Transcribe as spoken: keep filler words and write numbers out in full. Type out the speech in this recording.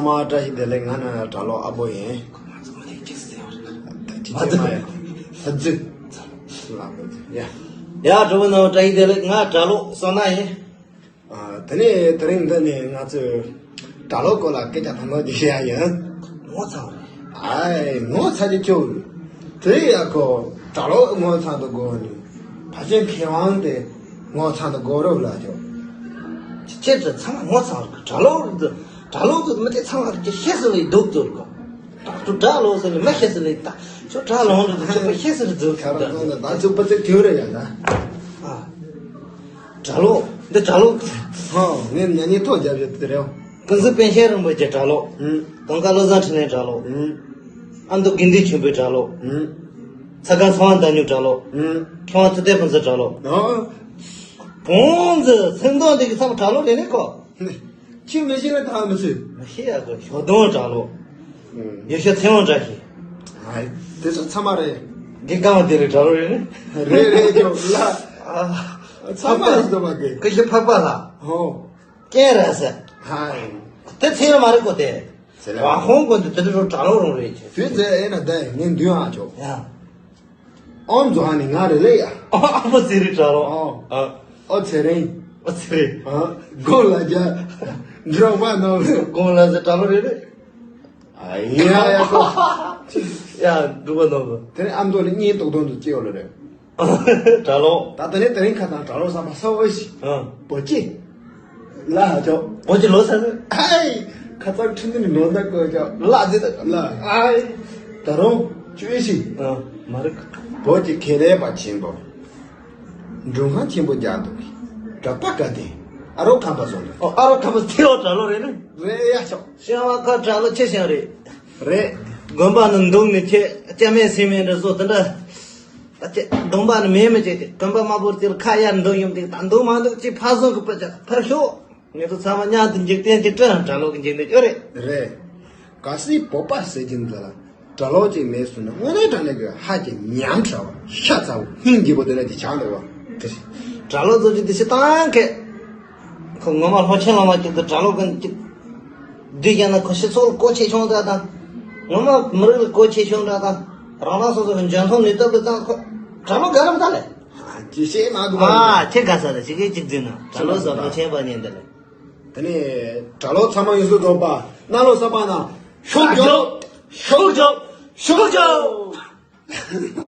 མ་བཀྲ་ཤིས་བདེ་ལེགས། ང་ནི་གྲྭ་ལོག་ཨ་པོ་ཡིན། ད་ཅི་ཅི་མ་ཡ་ཧ་ཛི་ལ་ཧ་ཛི་ཡ། ཡ་གྲོགས་པོ་རྣམས་བཀྲ་ཤིས་བདེ་ལེགས། ང་གྲྭ་ལོག་བསོད་ནམས་ཡིན། ཨ། དེ་ནས་དེ་རིང་འདི་ནས་ང་ཚོས་གྲྭ་ལོག་སྐོར་ལ་སྐད་ཆ་དང་པོ་འདི་བཤད་ཡ་ཡིན། ངོ་ཚ་བ་རེད། ཨའི་ངོ་ཚ་གི་ཁྱོད། དེ་ཡ་ཁོ་གྲྭ་ལོག་ངོ་ཚ་དུ་དགོས་ནི། ཕ་ཆེན་མཁས་དབང་དེ་ངོ་ཚ་དུ་དགོས་རོགས་ལ་ཁྱོད། ཁྱེད་ཚོ་ཚང་མ་ངོ་ཚ་བ་རེད། གྲྭ་ལོག་རེད། གྲྭ་ལོག་ཚོ་མི་དེ་ཚང་མ་རེད། ཁྱེད་ཤེས་སུ་ལས་སྡུག་ཚོར་གོ། གྲྭ་ལོག་ཟེར་ནས་མི་ཤེས་སུ་ལས་ད་ཁྱོད་གྲྭ་ལོག་འདྲ་ཁྱོད་པ་ཤེས་སུ་རེད་ཚོར་གོ། ད་ཚོད་པ་ཚེ་དུས་རེད་ཡ་ད། ཨ། གྲྭ་ལོག་འདི་གྲྭ་ལོག་ཧང་ངས་ཉན་ཉན་ཐོག་རྒྱབ་ཡོད་དེ་རེད། ཀུན་གཟིགས་པཎ་ཆེན་རིན་པོ་ཆེ་གྲྭ་ལོག་ཨུམ། དུང་དཀར་བློ་བཟང་འཕྲིན་ལས་གྲྭ་ལོག་ཨུམ། ཨ་མདོ་དགེ་འདུན་ཆོས་འཕེལ་གྲྭ་ལོག་ཨུམ། ཚ་ཁང་ཚ་བ་མདའ་སྨྱུག་གྲྭ་ལོག་ཨུམ། མཁས་དབང་ཐུབ་བསྟན་ཕུན་ཚོགས་གྲྭ་ལོག་ཨོ། བོང་ཛི་སེང་སྟོང་འདི་གི་ཚང་མ་གྲྭ་ལོག་རེད་ནི་ཁོ། ཁྱི་མི་ཤེས་ན་ཐང་མི་ཤེས། མི་ཤེས་ཡ་གོ་ཞོ་དོང་གྲྭ་ལོག་ཨུམ། ཡེ་ཤེས་ཚེ་དབང་བཀྲ་ཤིས། ཨ་དེ་ཚོ་ཚང་མ་རེད། དགེ་རྒན་དེ་རེད་གྲྭ་ལོག་རེད་ནི། རེད་རེད་ཀྱང་ལ། ཨ། ཚང་མ་ཡིན་དོ་མ་གི། ཀུ་ཤུ་འཕགས་པ་ལ། ཧོ། ཀྱེ་ར་ས། ཧའི། དེ་ཚེ་ཡོད་མ་རེད་གོ་དེ། ཚེ་ལ། བ་ཧོང་གོ་འདི་དེ་འདྲ་གྲྭ་ལོག་རང་རེད་ཀྱི། དུས་ཚེ་ཨེ་ན་ད་ངས་འདུན་ཨ་ཆོག་ཡ། ཨོ་མཛོ་ཧ་ནི་ང་རེ་ལེ་ཡ། ཨ་ཕོ་ཚེ་རིང་གྲྭ་ལོག་ཨོ། ཨོ་ཚེ་རིང་། ཨོ་ཚེ་རིང་། ཨ། དགོང་ལ་རྒྱ། འགྲོ་བ་ནོ། དགོང་ལ་ཟེར་གྲྭ་ལོག་རེད་རེད། ཨ་ཡ་ཡ་ཡ་ཁོ། ཡ་འགྲོ་བ་ནོ། དེ་ནས་ཨ་མདོ་ནས་གཉེན་ཏོག་ཏོག་ཏུ་སྐྱེ་བ་ལ་རེད། གྲྭ་ལོག་ད་ལྟ་ནས་དེ་རིང་ཁ་དང་གྲྭ་ལོག་བསམ་པ་གསལ་བོ་ཞིག་ཨ། བོད་ཀྱི། ལ་ཧ་ཅོ། བོད་ཀྱི་ལོ་ས་ནི། ཨའི། ཁ་ཚར་ཁྲི་འདི་ནི་ནོར་ད་དགོས་ཀྱང་ལ་ཟེར་ད་ལ། ཨའི། ད་རུང་བཅུ་ཡོད་ཞིག་ཨ། མ་རིག་བོད་ཀྱི་ཁེ་ལས་པ་ཆེན་པོ། མགྲོན་ཁང་ཆེན་པོ་རྒྱག་འདུག་གྲྭ་པ་བཀའ་བསྟན། ཨ་རོགས་ཁམས་པ་སོང་འདུག་ཨོ། ཨ་རོགས་ཁམས་པ་ཚེ་ལོ་གྲྭ་ལོག་རེད་ནི། རེད་ཡ་ཆོག་ཤེས་བ་ཁ་གྲྭ་ལོག་ཆེ་ཞིང་རེད། རེད། དགོན་པ་ནི་འདུག་ནི་ཆེ་སྐྱ་མེད་སེ་མེད་འདྲ་བཟོ་དེ་འདྲ། ད་ཅི་གདོང་པ་ནི་མེད་མི་བྱེད་ཀྱི་གོན་པ་དམར་པོར་དེར་ཁ་ཡར་འདུག་ཡོང་དེ་ད་འདུག་མ་འདུག་ཅི་ཕར་སོང་གི་པ་ཅག་ཕར་ཤོག་ངེད་ཚོ་ཚང་མ་མཉམ་དུ་འཇིག་རྟེན་གྱི་སྤྲིན་གྲྭ་ལོག་གི་འཇིག་རྟེན་ཅོ་རེད། རེད། གལ་སྲིད་བོད་པ་ཟེར་གྱིན་འདི་ལ་གྲྭ་ལོག་ཅིག་མེད་སོང་ན་དངོས་གནས་དྲང་གནས་ཀྱི་ཧ་ཅང་ཉམས་ཕྲ་བ་ཤ་ཚ་བོ་སྙིང་རྗེ་པོ་དེ་འདྲ་ཅིག་ཆགས་འདུག་བ། གྲྭ་ལོག་ཚོ་ཅིག་དེ་ཤི་བཏང་མཁན། ཁོ་ངོ་མ་ལྷོ་ཆེན་ལ་མ་ཅིག་ཏུ་གྲྭ་ལོག་གི་ཅིག་བསྡུས་ཀྱང་ན་ཁོ་སྤྱི་ཚོགས་ལ་གོ་ཆེ་ཆུང་འདྲ་དང་། ངོ་མ་མི་རིགས་ལ་གོ་ཆེ་ཆུང་འདྲ་དང་། རང་རང་སོ་སོ་གི་འཇོན་ཐང་ནུས་སྟོབས་ལ་བརྟེན་ཁོ་གྲྭ་ལོག་ག་རམ་ད་ལས། ཅི་བཤད་མ་དགོས་པ་ཨ་རེད། ཁྱེད་ག་ས་རེད་ཅི་གི་གཅིག་འཛིན་ན་གྲྭ་ལོག་ཟབ་ལོ་ཆེན་པ་ཉན་དེ་ལས། དེ་ནས་གྲྭ་ལོག་ཚང་མ་ཡོངས་སུ་རྫོགས་པ་གནམ་ལོ་གསར་པ་ན་ཤུགས་རྒྱོབ། ཤུགས་རྒྱོབ། ཤུགས་རྒྱོབ།